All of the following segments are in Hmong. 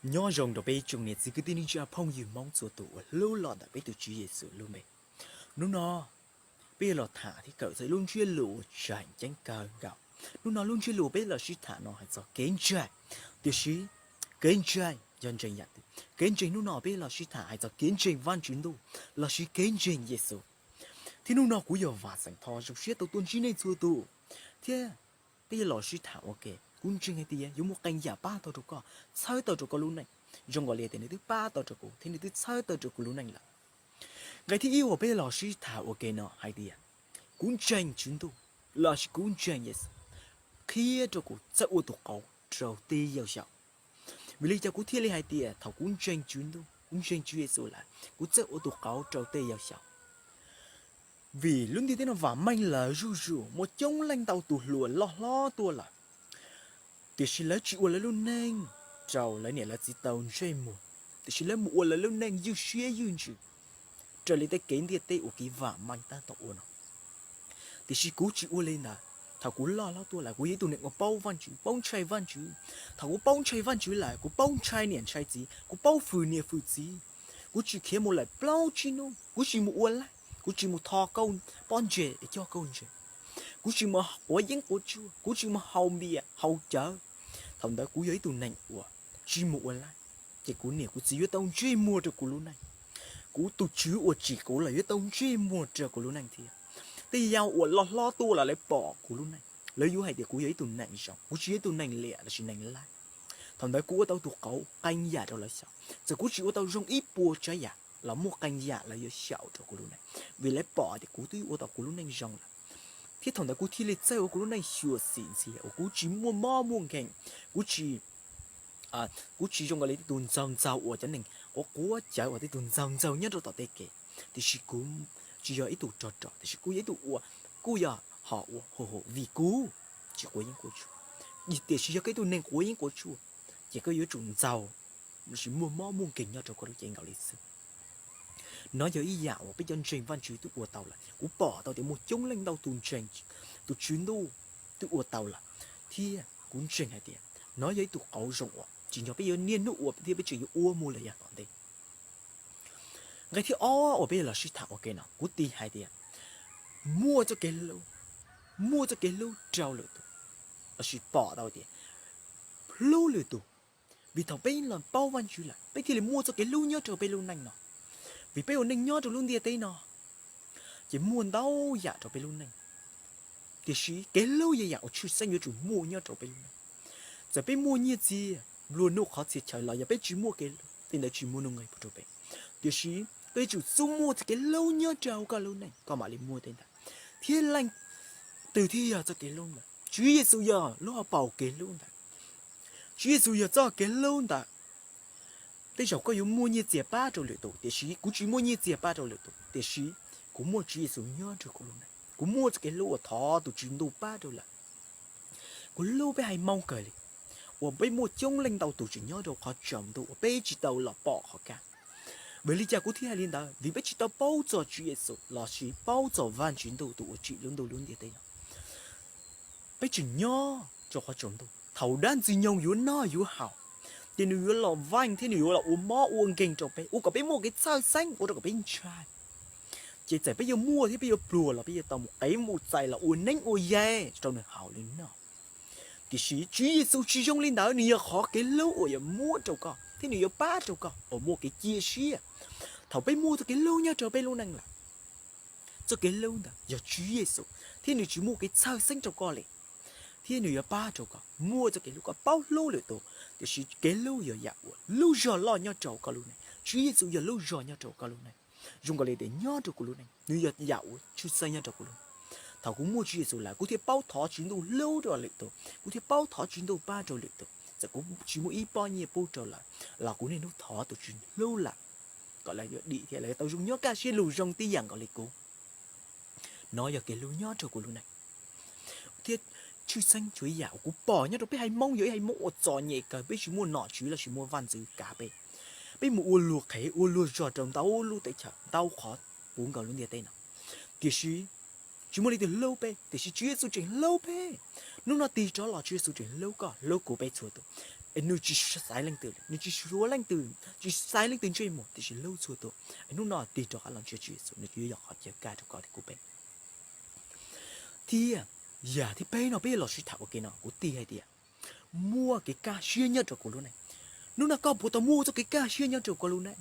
Nyob zoo rau peb tsoom niam txiv kwv tij neej tsa phooj ywg Hmoob txhua tus uas hlub los ntawm peb tus Tswv Yexus lub npe. Hnub no peb yuav los tham thiab kawm txog ib lub ntsiab lus uas tseem ceeb kawg nkaus. Hnub no lub ntsiab lus peb los sib tham no hais txog kev ntseeg. Tiam sis kev ntseeg yog ntseeg yam twg? Kev ntseeg hnub no peb los sib tham hais txog kev ntseeg Vajtswv ntuj lossis kev ntseeg Yexus. Thiab hnub no kuv yog Vam Xeem Thoj zoo siab tau tuaj ntsib nej txhua tus, thiab peb yuav los sib tham ua ke. Kuv ntseeg hais tias yuav muaj qee yam pab tau rau koj, txhawb tau rau koj lub neej, zoo nkaus li tias nws twb pab tau rau kuv thiab nws twb txhawb tau rau kuv lub neej lawm. Nqe thib ib uas peb los sib tham ua ke no hais tias, kuv ntseeg Tswv Ntuj lossis kuv ntseeg Yexus qhia rau kuv txawj ua tus qauv rau tej yawg xyaum. Vim li cas kuv thiaj li hais tias thaum kuv ntseeg Tswv Ntuj, kuv ntseeg Tswv Yexus lawm, kuv txawj ua tus qauv rau tej yawg xyaum? Vim lub ntiaj teb no vam meej lawm zuj zus, muaj coob leej ntau tus hluas loj hlob tuaj lawm, tiam sis lawv tsis ua lawv lub neej rau lawv niam lawv txiv tau ntsej muag, tiam sis lawv mus ua lawv lub neej ywj siab ywj ntsws raws li tej kev ntiaj teb uas kev vam meej tab tom ua no. Tiam sis kuv tsis ua li ntawd. Thaum kuv loj hlob tuaj lawm, kuv yog ib tug neeg uas paub Vajtswv, paub ntshai Vajtswv. Thaum kuv paub ntshai Vajtswv lawm, kuv paub ntshai niam ntshai txiv, kuv paub fwm niam fwm txiv. Kuv tsis khiav mus lawm plaub tsib hnub, kuv tsis mus ua laib, kuv tsis mus tho kauj pob ntseg es cog kauj ntses, kuv tsis mus quav yeeb quav tshuaj, kuv tsis mus haus npias haus cawv. Thaum ntawd kuv yog ib tug neeg uas tsis mus ua laib, ces kuv niam kuv txiv yuav tau ntsej muag rau kuv lub neej. Kuv tus tswv uas tsim kuv los yuav tau ntsej muag rau kuv lub neej thiab. Tej yawg uas loj hlob tuaj los lawv pom kuv lub neej, lawv yuav hais tias kuv yog ib tug neeg zoo, kuv tsis yog ib tug neeg liam lossis neeg laib. Thaum ntawd kuv ua tau tus qauv qee yam rau lawv xyaum. Txawm kuv tsis ua tau zoo ib puas tsav yam los muaj qee yam lawv yuav xyaum rau kuv lub neej, vim lawv pom tias kuv twb ua tau kuv lub neej zoo lawm. Thiab thaum ntawd kuv thiaj li txawj ua kuv lub neej xyuam xim ntxiv uas kuv tsis muaj mob muaj nkeeg, kuv tsis kuv tsis zoo nkaus li tej tus ntxaug ntxaug uas cov neeg quav quav cawv uas tej tus ntxaug ntxaug nyob rau tom tej kev. Tiam sis kuv tsis yog ib tug rog rog, tiam sis kuv yog ib tug uas kuj yog ho ua hu hu vim kuv tsis quav yeeb quav tshuaj. Tiam sis yog koj ib tug neeg quav yeeb quav tshuaj, ces koj yuav tsum ntxaug lossis muaj mob muaj nkeeg nyob rau koj lub cev nkaus li xwb. Nov yog ib yam uas peb cov ntseeg Vajtswv twb ua tau lawm. Kuv pom tau tias muaj coob leej ntau tus ntseeg tus Tswv Ntuj twb ua tau lawm, thiab kuv ntseeg hais tias nov yog ib tug qauv zoo uas tsim nyog peb yuav niaj hnub ua thiab peb tseem yuav ua mus lawm yav tom ntej. Nqe thib ob uas peb yuav los sib tham ua ke no kuv tis hais tias muaj txoj kev hlub, muaj txoj kev hlub rau lwm tus, lossis pom tau tias hlub lwm tus. Vim thaum peb los paub Vajtswv lawm peb thiaj li muaj txoj kev hlub nyob rau peb lub neej no. Vim peb ua neej nyob rau lub ntiaj teb no ces muaj ntau yam rau peb lub neej, tiam sis kev hlub yog yam uas tshwj xeeb yuav tsum muaj nyob rau peb lub neej. Txawm peb muaj nyiaj txiag nplua nuj qhov txhia chaw los yog peb tsis muaj kev hlub, tej ntawd tsis muaj nuj nqis rau peb. Tiam sis koj yuav tsum xub muaj txoj kev hlub nyob rau koj lub neej koj mam li muaj tej ntawd. Thiab leej twg thiaj yog txoj kev hlub ntawd? Tswv Yexus yog lub hauv paus kev hlub ntawd. Tswv Yexus yog txoj kev hlub ntawd. Tej zaum koj yuav muaj nyiaj txiag pab rau lwm tus, tiam sis kuv tsis muaj nyiaj txiag pab rau lwm tus, tiam sis kuv muaj Tswv Yexus nyob rau kuv lub neej. Kuv muaj txoj kev hlub uas thov tus Tswv Ntuj pab rau lawm. Kuv hlub peb haiv Hmoob kawg li, uas peb muaj coob leej ntau tus tseem nyob rau qhov tsaus ntuj uas peb tsis tau los pom qhov kaj. Vim li cas kuv thiaj hais li ntawd? Vim peb tsis tau paub txog Tswv Yexus lossis paub txog Vajtswv Ntuj tus uas tsim lub ntuj lub ntiaj teb no. Peb tseem nyob rau qhov tsaus ntuj, thaum dab ntxwg nyoog yuav noj yuav haus, ces nws yuav los veej thiab nws yuav los ua mob ua nkeeg rau peb, ua kom peb muaj kev txhawj xeeb, ua rau kom peb ntshai. Ces txawm peb yuav muaj thiab peb yuav pluag los peb yuav tau mus qev mus txais los ua neeb ua yaig rau nws haus nws noj. Tiam sis Tswv Yexus tsis zoo li ntawd, nws yog qhov kev hlub uas yuav muab rau koj thiab nws yuav pab rau koj uas muaj kev cia siab. Thaum peb muaj txoj kev hlub nyob rau peb lub neej lawm, txoj kev hlub ntawd yog Tswv Yexus, thiab nws tsis muaj kev txhawj xeeb rau koj li, thiab nws yuav pab rau koj muaj txoj kev hlub, koj paub hlub lwm tus. Tiam sis kev hlub yog yam uas lub zog loj nyob rau koj lub neej, Tswv Yexus yog lub zog nyob rau koj lub neej. Zoo nkaus li tias nyob rau kuv lub neej, nws yog yam uas tshwj xeeb nyob rau kuv lub neej. Thaum kuv muaj Tswv Yexus lawm, kuv thiaj paub thov Tswv Ntuj hlub rau lwm tus, kuv thiaj paub thov Tswv Ntuj pab rau lwm tus. Txawm kuv tsis muaj ib pob nyiaj pub rau lawm los kuv niaj hnub thov tus Tswv hlub lawm, kom lawv yuav dim thiab lawv yuav tau zoo nyob kaj siab lug zoo tib yam nkaus li kuv. Nov yog kev hlub nyob rau kuv lub neej. Thiab tshwj xeeb tsuas ib yam uas kuv pom nyob rau peb haiv Hmoob, yog ib haiv Hmoob uas txom nyem kawg, peb tsis muaj nom tswv lossis muaj vaj ntxwv kav peb. Peb mus ua luag qhev ua luag zog rau ntau lub teb chaws ntau qhov puv nkaus lub ntiaj teb no, tiam sis tsis muaj leej twg hlub peb, tiam sis Tswv Yexus tseem hlub peb. Hnub no tig rov los Tswv Yexus tseem hlub koj hlub kuv, peb txhua tus. Es nws tsis xaiv leej twg, nws tsis suav leej twg, tsis xaiv leej twg ntsej muag, tiam sis hlub txhua tus. Es hnub no tig rov qab los ntsib Tswv Yexus, nws yuav yog qhov chaw kaj rau koj thiab kuv peb. Thiab yam thib peb no peb yuav los sib tham ua ke no, kuv tig hais tias muaj kev kaj siab nyob rau koj lub neej. Hnub no koj puas tau muaj txoj kev kaj siab nyob rau koj lub neej?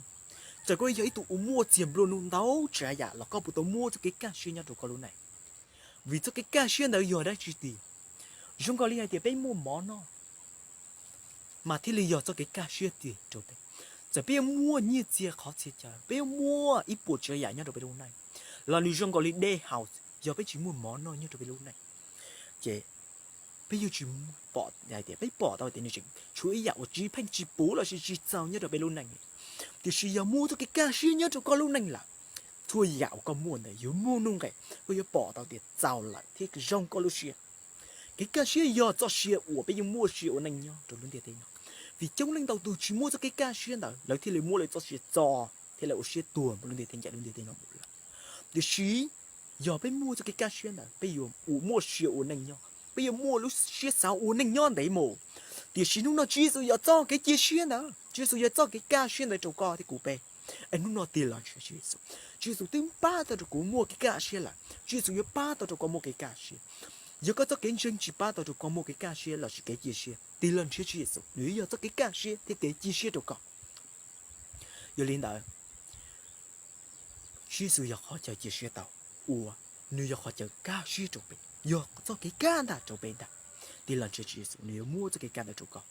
Txawm koj yog ib tug uas muaj txiag nplua nuj ntau tsav yam los koj puas tau muaj txoj kev kaj siab nyob rau koj lub neej? Vim txoj kev kaj siab ntawd yog dab tsi tiag? Zoo nkaus li hais tias peb muaj mov noj, mas thiaj li yog txoj kev kaj siab tiag rau peb. Txawm peb yuav muaj nyiaj txiag qhov txhia chaw, peb yuav muaj ib puas tsav yam nyob rau peb lub neej, los nws zoo nkaus li dej haus yog peb tsis muaj mov noj nyob rau peb lub neej, ces peb yuav tsis pom hais tias, peb pom tau tias nws tseem tshuav ib yam uas tsis pheej tsis puv lossis tsis txaus nyob rau peb lub neej. Tiam sis yog muaj txoj kev kaj siab nyob rau koj lub neej lawm, txhua yam uas koj muaj ntawd yuav muaj nuj nqis, koj yuav pom tau tias txaus lawm thiab zoo koj lub siab. Kev kaj siab yog txoj sia uas peb yuav muaj sia ua neej nyob rau lub ntiaj teb no. Vim coob leej ntau tus tsis muaj txoj kev kaj siab ntawd, lawv thiaj li muab lawv txoj sia txo, thiab lawv ua siab tuag mus lub ntiaj teb, ncaim lub ntiaj teb no mus lawm. Tiam sis yog peb muaj txoj kev kaj siab ntawd, peb yuav muaj sia ua neej nyob, peb yuav muaj lub siab xav ua neej nyob ntev mus. Tiam sis hnub no Tswv Yexus yog txoj kev cia siab ntawd, Tswv Yexus yog txoj kev kaj siab ntawd rau koj thiab kuv peb. Es hnub no tig los ntsib Tswv Yexus, Tswv Yexus twb pab tau rau kuv muaj kev kaj siab lawm, Tswv Yexus yuav pab tau rau koj muaj kev kaj siab. Yog koj txoj kev ntseeg tsis pab tau rau koj muaj kev kaj siab lossis kev cia siab, tig los ntsib Tswv Yexus, nws yuav yog txoj kev kaj siab thiab kev cia siab rau koj. Yog li ntawd, Tswv Yexus yog qhov chaw cia siab tau, uas nws yog qhov chaw kaj siab rau peb, yog txoj kev kaj ntag rau peb ntag. Tig los ntsib Tswv Yexus, nws yuav muab txoj kev kaj ntawd rau koj.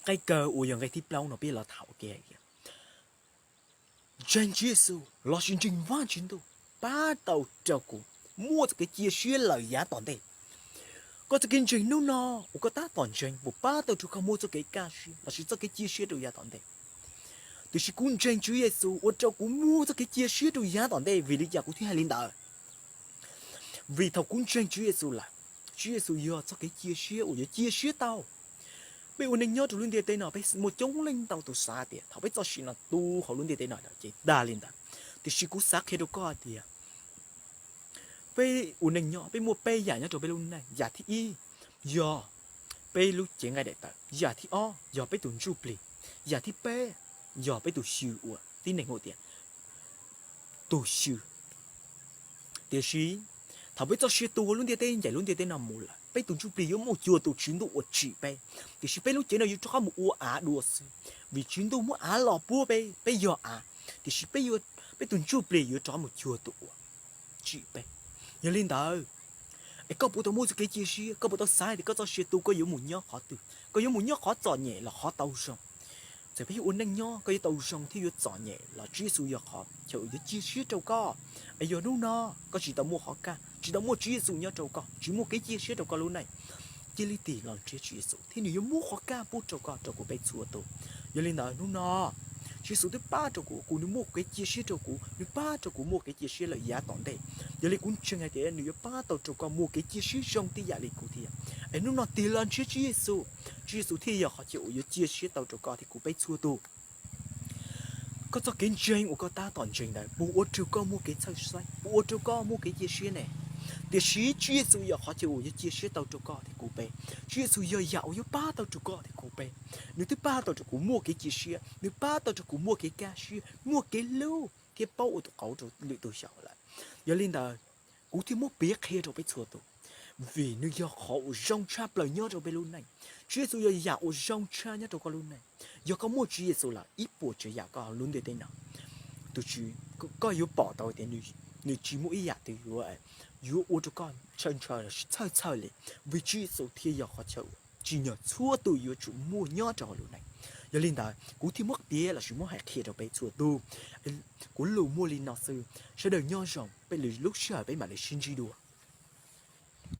Nqe kawg uas yog nqe thib plaub no peb los tham ua ke hais tias, ntseeg Tswv Yexus lossis ntseeg Vajtswv Ntuj pab tau rau kuv muaj txoj kev cia siab lawm yav tom ntej. Koj txoj kev ntseeg hnub no uas koj tab tom ntseeg puas pab tau rau koj muaj txoj kev kaj siab lossis txoj kev cia siab rau yav tom ntej? Tiam sis kuv ntseeg Tswv Yexus ua rau kuv muaj txoj kev cia siab rau yav tom ntej. Vim li cas kuv thiaj hais li ntawd? Vim thaum kuv ntseeg Tswv Yexus lawm, Tswv Yexus yog txoj kev cia siab uas yuav cia siab tau. Peb ua neej nyob rau lub ntiaj teb no peb muaj coob leej ntau tus xav tias thaum peb txoj sia no tu hauv lub ntiaj teb no lawm ces dag li ntawd. Tiam sis kuv xav qhia rau koj tias peb ua neej nyob peb muaj peb yam nyob rau peb lub neej. Yam thib ib yog peb lub cev nqaij daim tawv. Yam thib ob yog peb tus ntsuj plig. Yam thib peb yog peb tus xyw uas tib neeg hu tias tus xyw. Tiam sis thaum peb txoj sia tu lub ntiaj teb, ncaim lub ntiaj teb no mus lawm, peb tus ntsuj plig yuav muaj cuag tus Tswv Ntuj uas tsim peb. Tiam sis peb lub cev no yuav rov qab mus ua av dua xwb, vim Tswv Ntuj muab av los puab peb, peb yog av. Tiam sis peb, peb tus ntsuj plig yuav rov mus cuag tus uas tsim peb. Yog li ntawd, es koj puas tau muaj txoj kev cia siab? Koj puas tau xav tias koj txoj sia tu koj yuav mus nyob qhov twg, koj yuav mus nyob qhov txom nyem los qhov tau zoo? Txawm peb yuav ua neej nyob koj yuav tau zoo thiab yuav txom nyem los Tswv Yexus yog qhov chaw uas yuav cia siab rau koj. Es yog hnub no koj tsis tau muaj qhov kaj, tsis tau muaj Tswv Yexus nyob rau koj, tsis muaj kev cia siab rau koj lub neej, cia li tig los ntsib Tswv Yexus thiab nws yuav muab qhov kaj pub rau koj rau kuv peb txhua tus. Yog li ntawd hnub no Tswv Yexus twb pab rau kuv, kuv, nws muaj kev cia siab rau kuv, nws pab rau kuv muaj kev cia siab lawm yav tom ntej. Yog li kuv ntseeg hais tias nws yuav pab tau rau koj muaj kev cia siab zoo tib yam li kuv thiab. Es hnub no tig los ntsib Tswv Yexus, Tswv Yexus thiaj yog qhov chaw uas yuav cia siab tau rau koj thiab kuv peb txhua tus. Koj txoj kev ntseeg uas koj tab tom ntseeg ntawd puas ua rau koj muaj kev txhawj xeeb, puas ua rau koj muaj kev cia siab ne? Tiam sis Tswv Yexus yog qhov chaw uas yuav cia siab tau rau koj thiab kuv peb. Tswv Yexus yog yam uas yuav pab tau rau koj thiab kuv peb. Nws twb pab tau rau kuv muaj kev cia siab, nws pab tau rau kuv muaj kev kaj siab, muaj kev hlub thiab paub ua tus qauv rau lwm tus xyaum lawm. Yog li ntawd, kuv thiaj muab piav qhia rau peb txhua tus, vim nws yog qhov uas zoo tshaj plaws nyob rau peb lub neej. Tswv Yexus yog yam uas zoo tshaj nyob rau koj lub neej. Yog koj muaj Tswv Yexus lawm, ib puas tsav yam koj hauv lub ntiaj teb no, tus Tswv, koj yuav pom tau tias nws tsis muaj ib yam twg yuav, yuav ua rau koj ntshaw ntshaw los sis txhawj txhawj li, vim Tswv Yexus thiaj yog qhov chaw uas tsim nyog txhua tus yuav tsum muaj nyob rau hauv lub neej. Yog li ntawd kuv thiaj muab piav los sis muab hais qhia rau peb txhua tus, kuv lus muaj li no xwb, sawv daws nyob zoo, peb lwm lub sij hawm peb mam li sib ntsib dua.